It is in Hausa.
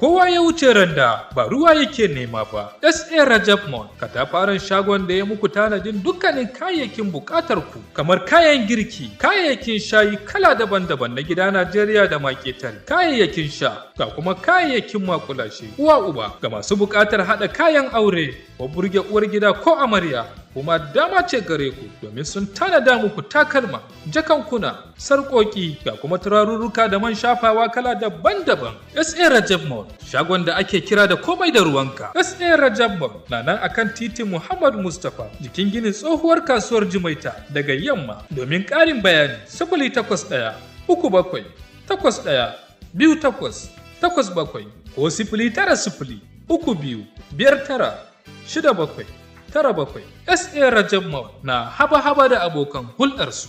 Kowa ya wuce randa ba ruwa yake nema ba. SA Rajab Mall, katafaren shagon da ya muku tanadin dukkanin kayayyakin bukatar ku, kamar kayan girki, kayayyakin shayi kala daban-daban na gida Najeriya da maketar, kayayyakin sha, ga kuma kayayyakin makulashe. Uwa uba ga masu bukatar hada kayan aure ko burge uwar gida ko amarya, kuma dama ce gare ku domin sun tanada muku takalma, jakankuna, sarƙoƙi, ga kuma turarurruka da man shafawa kala daban-daban. SA Rajab Mall, shagon da ake kira da komai da ruwanka. SA Rajab Mall na nan akan titin Muhammad Mustapha, jikin ginin tsohuwar kasuwar Jimaita daga yamma. Domin ƙarin bayani, 08137812887 ko 09032596797. SA Rajab Mall na haba-haba da abokan hulɗarsu.